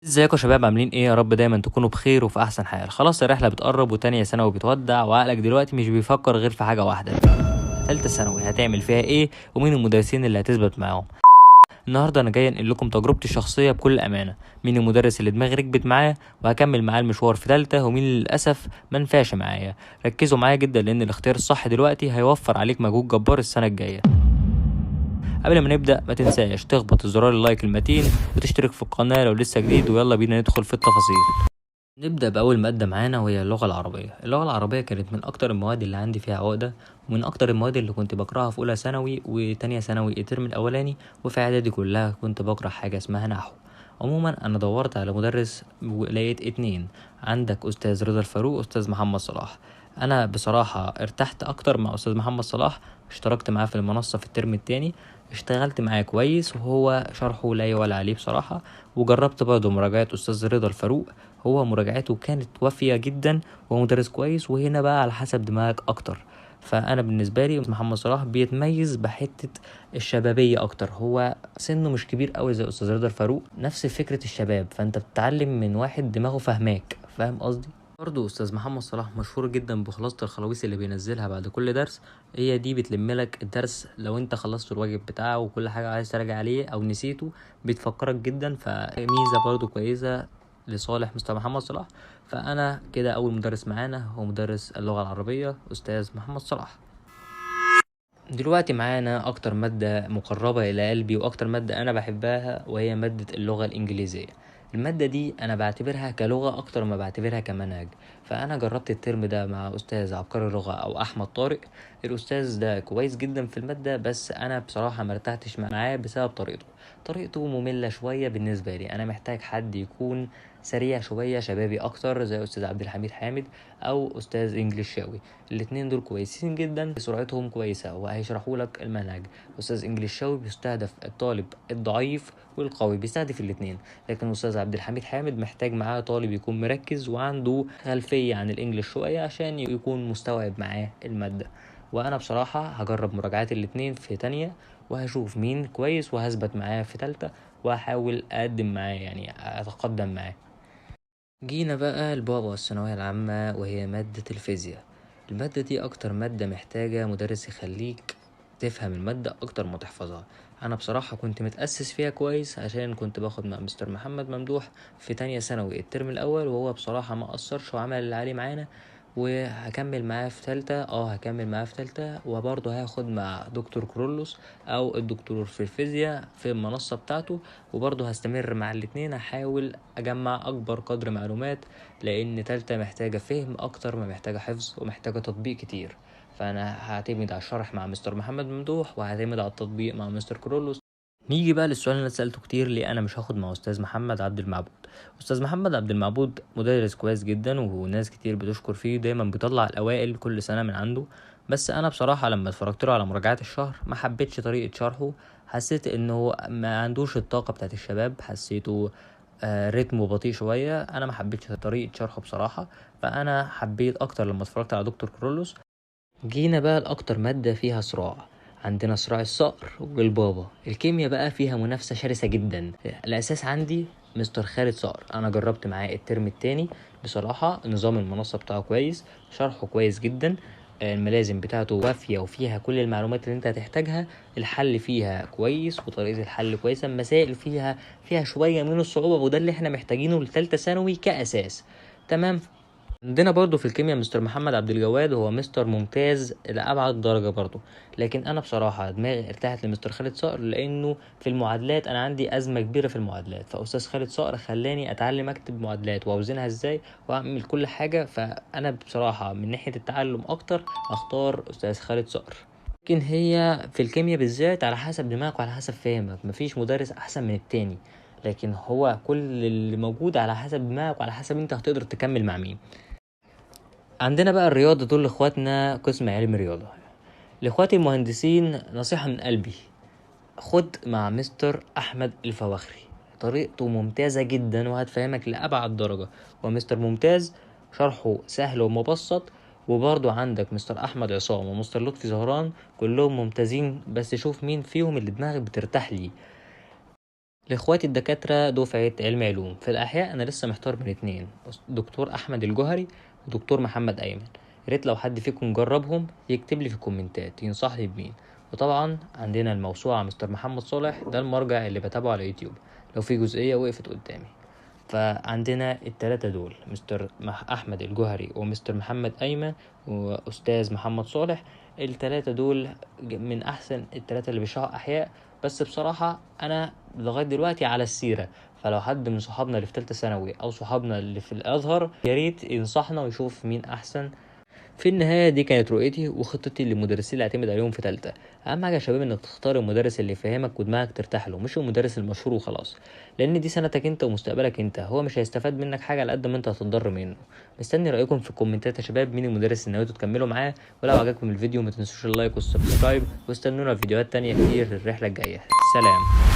ازيكم يا شباب، عاملين ايه؟ يا رب دايما تكونوا بخير وفي احسن حال. خلاص الرحلة بتقرب وتانية ثانوي بتودع، وعقلك دلوقتي مش بيفكر غير في حاجة واحدة: ثالثة ثانوي هتعمل فيها ايه ومين المدرسين اللي هتثبت معاهم. النهارده انا جاي انقل لكم تجربتي الشخصية بكل امانه، مين المدرس اللي دماغي ركبت معاه وهكمل معاه المشوار في ثالثة، ومين اللي للاسف ما نفعش معايا. ركزوا معايا جدا لان الاختيار الصح دلوقتي هيوفر عليك مجهود جبار السنة الجاية. قبل ما نبدا ما تنساش تخبط زرار ال like المتين وتشترك في القناة لو لسه جديد، ويلا بينا ندخل في التفاصيل. نبدا باول مادة معانا وهي اللغة العربية. اللغة العربية كانت من اكتر المواد اللي عندي فيها عقده، ومن اكتر المواد اللي كنت بكرهها في اولى ثانوي وتانية ثانوي الترم الاولاني، وفي اعدادي كلها كنت بكره حاجة اسمها نحو. عموما انا دورت على مدرس ولقيت اتنين، عندك استاذ رضا الفاروق واستاذ محمد صلاح. انا بصراحة ارتحت اكتر مع استاذ محمد صلاح، اشتركت معاه في المنصة في الترم التاني، اشتغلت معاه كويس وهو شرحه لا يعلى عليه بصراحة. وجربت برضه مراجعه استاذ رضا الفاروق، هو مراجعته كانت وافيه جدا ومدرس كويس، وهنا بقى على حسب دماغك اكتر. فانا بالنسبة لي محمد صلاح بيتميز بحته الشبابية اكتر، هو سنة مش كبير قوي زي استاذ رضا الفاروق، نفس فكرة الشباب، فانت بتتعلم من واحد دماغه فاهماك، فاهم قصدي؟ برضه استاذ محمد صلاح مشهور جدا بخلاصه الخلاويص اللي بينزلها بعد كل درس، هي دي بتلم لك الدرس لو انت خلصت الواجب بتاعه وكل حاجة عايز تراجع عليه او نسيته بتفكرك جدا، فميزه برضه كويسة لصالح مستر محمد صلاح. فانا كده اول مدرس معانا هو مدرس اللغة العربية استاذ محمد صلاح. دلوقتي معانا اكتر مادة مقربة الى قلبي واكتر مادة انا بحبها، وهي مادة اللغة الانجليزية. المادة دي انا بعتبرها كلغة اكتر ما بعتبرها كمنهج. فانا جربت الترم ده مع استاذ عبقري اللغة او احمد طارق. الاستاذ ده كويس جدا في المادة، بس انا بصراحة ما ارتحتش معاه بسبب طريقته. طريقته مملة شوية بالنسبة لي، انا محتاج حد يكون سريع شوية، شبابي اكتر، زي استاذ عبد الحميد حامد او استاذ انجليش شاوي. الاتنين دول كويسين جدا، سرعتهم كويسة وهيشرحوا لك المنهج. استاذ انجليش شاوي بيستهدف الطالب الضعيف والقوي، بيستهدف الاتنين، لكن استاذ عبد الحميد حامد محتاج معاه طالب يكون مركز وعنده خلفية عن الانجليش شوية عشان يكون مستوعب معاه المادة. وانا بصراحة هجرب مراجعات الاتنين في تانية وهشوف مين كويس وهثبت معاه في تالتة، وهحاول اقدم معاه يعني اتقدم معاه. جينا بقى لبابا الثانوية العامة وهي مادة الفيزياء. المادة دي أكتر مادة محتاجة مدرس يخليك تفهم المادة أكتر ما تحفظها. أنا بصراحة كنت متأسس فيها كويس عشان كنت باخد مع مستر محمد ممدوح في تانية ثانوي الترم الأول، وهو بصراحة ما قصرش وعمل اللي عليه معانا، وهكمل معاه في تالتة. هكمل معاه في تالتة، وبرضه هاخد مع دكتور كرولوس أو الدكتور في الفيزياء في المنصة بتاعته، وبرضه هستمر مع الاتنين. هحاول أجمع أكبر قدر معلومات لأن تالتة محتاجة فهم أكتر ما محتاجة حفظ ومحتاجة تطبيق كتير. فأنا هعتمد على الشرح مع مستر محمد ممدوح وهعتمد على التطبيق مع مستر كرولوس. نيجي بقى للسؤال اللي انا سألته كتير، ليه انا مش هاخد مع استاذ محمد عبد المعبود؟ استاذ محمد عبد المعبود مدرس كويس جدا وناس كتير بتشكر فيه، دايما بيطلع الاوائل كل سنة من عنده، بس انا بصراحة لما اتفرجت له على مراجعات الشهر ما حبيتش طريقه شرحه، حسيت انه ما عندوش الطاقة بتاعت الشباب، حسيته رتمه بطيء شوية، انا ما حبيتش طريقه شرحه بصراحة. فانا حبيت اكتر لما اتفرجت على دكتور كرولوس. جينا بقى لاكتر مادة فيها صراع، عندنا صراع الصقر والبابا. الكيمياء بقى فيها منافسة شرسة جدا. الأساس عندي مستر خالد صقر، أنا جربت معاه الترم التاني، بصراحة نظام المنصة بتاعه كويس، شرحه كويس جدا، الملازم بتاعته وافية وفيها كل المعلومات اللي انت هتحتاجها، الحل فيها كويس وطريقة الحل كويسة، المسائل فيها شوية من الصعوبة، وده اللي احنا محتاجينه لتالتة ثانوي كأساس. تمام. عندنا برضو في الكيمياء مستر محمد عبد الجواد، هو مستر ممتاز لأبعد درجة برضو، لكن أنا بصراحة دماغي ارتاحت لمستر خالد صقر لأنه في المعادلات أنا عندي أزمة كبيرة في المعادلات، فأستاذ خالد صقر خلاني أتعلم أكتب معادلات وأوزنها إزاي وأعمل كل حاجة. فأنا بصراحة من ناحية التعلم أكتر أختار أستاذ خالد صقر. لكن هي في الكيمياء بالذات على حسب دماغك وعلى حسب فهمك، مفيش مدرس أحسن من التاني، لكن هو كل اللي موجود على حسب دماغك وعلى حسب أنت هتقدر تكمل مع مين. عندنا بقى الرياضة، دول اخواتنا قسم علم رياضة. لاخواتي المهندسين نصيحة من قلبي، خد مع مستر احمد الفواخري، طريقته ممتازة جدا وهتفهمك لأبعد درجة، ومستر ممتاز، شرحه سهل ومبسط. وبرضو عندك مستر احمد عصام ومستر لطفي زهران، كلهم ممتازين، بس شوف مين فيهم اللي دماغك بترتاح ليه. لاخواتي الدكاترة دفعه علم علوم في الاحياء، انا لسه محتار بين اتنين، دكتور احمد الجهري ودكتور محمد ايمن. يا ريت لو حد فيكم جربهم يكتب لي في الكومنتات ينصحني بمين. وطبعا عندنا الموسوعة مستر محمد صالح، ده المرجع اللي بتابعه على يوتيوب لو في جزئية وقفت قدامي. فعندنا التلاتة دول، مستر احمد الجهري ومستر محمد ايمن واستاذ محمد صالح. التلاتة دول من احسن التلاتة اللي بيشرحوا احياء، بس بصراحة انا لغاية دلوقتي على السيرة، فلو حد من صحابنا اللي في تالتة ثانوي او صحابنا اللي في الازهر يا ريت ينصحنا ويشوف مين احسن. في النهاية دي كانت رؤيتي وخطتي للمدرسين اللي اعتمد عليهم في تالتة. اهم حاجة يا شباب انك تختار المدرس اللي يفهمك ودماغك ترتاح له، مش المدرس المشهور وخلاص، لان دي سنتك انت ومستقبلك انت، هو مش هيستفاد منك حاجة على قد ما انت هتتضرر منه. مستني رايكم في الكومنتات يا شباب، مين المدرس اللي ناويتوا تكملوا معاه؟ ولو عجبكم الفيديو ما تنسوش ال like وال subscribe، واستنونا في فيديوهات تانية كتير للرحلة الجاية. سلام.